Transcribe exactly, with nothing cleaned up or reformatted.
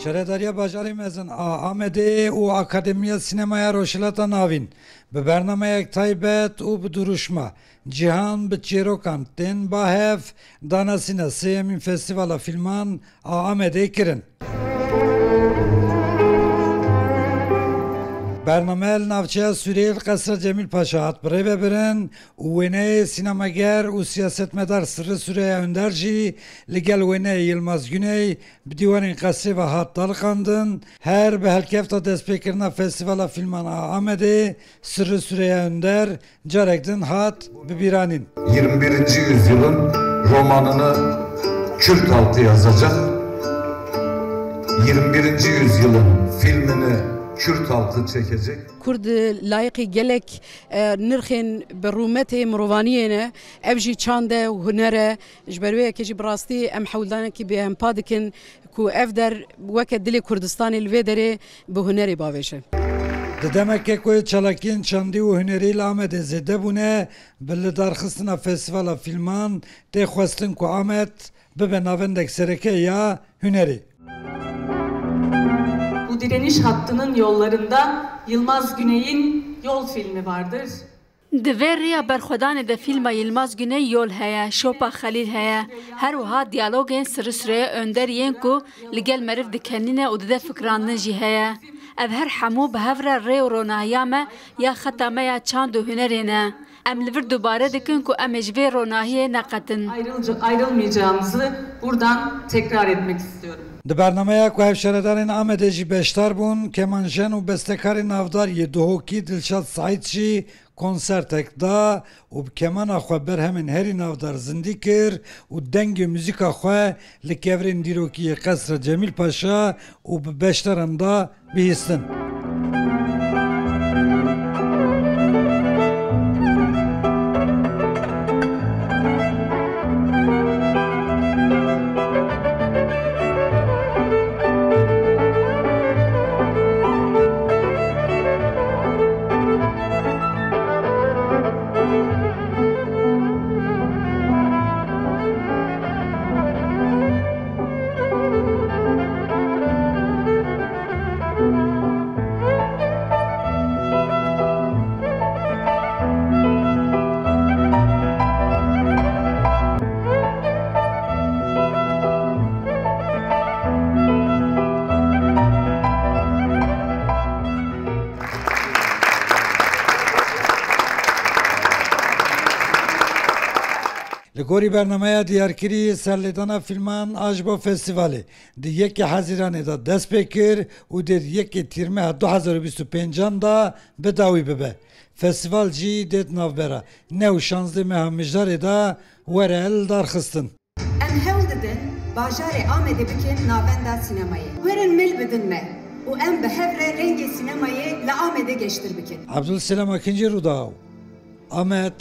Şaredariya Bajarê Mezin a Amedê û Akademiya Sînemaya Rojhilata Navîn bi bernameyek taybet û bi duruşma Cîhan bi çîrokan tên ba hev danasîna sêyemîn Festîvala Fîlman a Amedê kirin. Bername li navçeya Sûriyê li Qesra Cemîl Paşa hat birêvebirin û wêneyê sînemager û siyasetmedar Sirri Süreyya Önder jî li gel wêneyê Yilmaz Güney bi dîwarên qesrê ve hat daliqandin. Her bi helkefta destpêkirina Festîvala Fîlman a Amedê, Sirri Süreyya Önder carek din hat bibîranîn. Yirmi birinci yüzyılın romanını Kürt halkı yazacak. Yirmi birinci yüzyılın filmini Kürt halkı çekecek. Kurd layîqî gelek, e, nirxên bi rûmetê mirovaniyê ne. Ev jî çand e û huner e. Ji ber wê yekê jî bi rastî em hewldanekî bêhempa dikin ku ev der weke dilê Kurdistanê li vê derê bi hunerê bavêje. Di demeke ku çalakiyên çandî û hunerî li Amedê zêde bûne, bi lidarxistina Festîvala Fîlman tê xwestin ku Amed bibe navendek sereke ya hunerê. Bu direniş hattının yollarında Yılmaz Güney'in Yol filmi vardır. Di vê rêya berxwedanê de fîlma Yilmaz Güney Yol heye, Şopa Xelîl heye. Her wiha diyalogên Sirri Süreyya Önder yên ku li gel meriv dikenîne û dide fikirandin jî heye. Ev her hemû bi hev re rê û ronahiya me ya xeta me ya çand û hunerê ne. Em li vir dubare dikin ku em ê ji vê ronahiyê neqetin. Ayrılca-, ayrılmayacağımızı buradan tekrar etmek istiyorum. Di bernameya ku hevşaredarên Amedê jî beşdar bûn, kemanjen û bestekarê navdar yê Duhokî Dilşad Saîd jî konsertek da û bi kemana xwe berhemên herî navdar zindî kir û dengê muzîka xwe li kevirên dîrokî yê Qesra Cemîl Paşa û bi beşdaran da bihîstin. Li gorî bernameya diyarkirî, serlêdana fîlman a ji bo festîvalê di yekê Hezîranê de dest pê kir û dê di yekê Tîrmeha du hezar û bîst û pêncan de bi dawî bibe. Festîval jî dê di navbera neh û şazdeh meha Mijdarê de were lidarxistin. Em hewl didin bajarê Amedê bikin navenda sînemayê. Werin mil bidin me û em bi hev re rengê sînemayê li Amedê geştir bikin. Abdulselam Akinci, Rûdaw, Amed.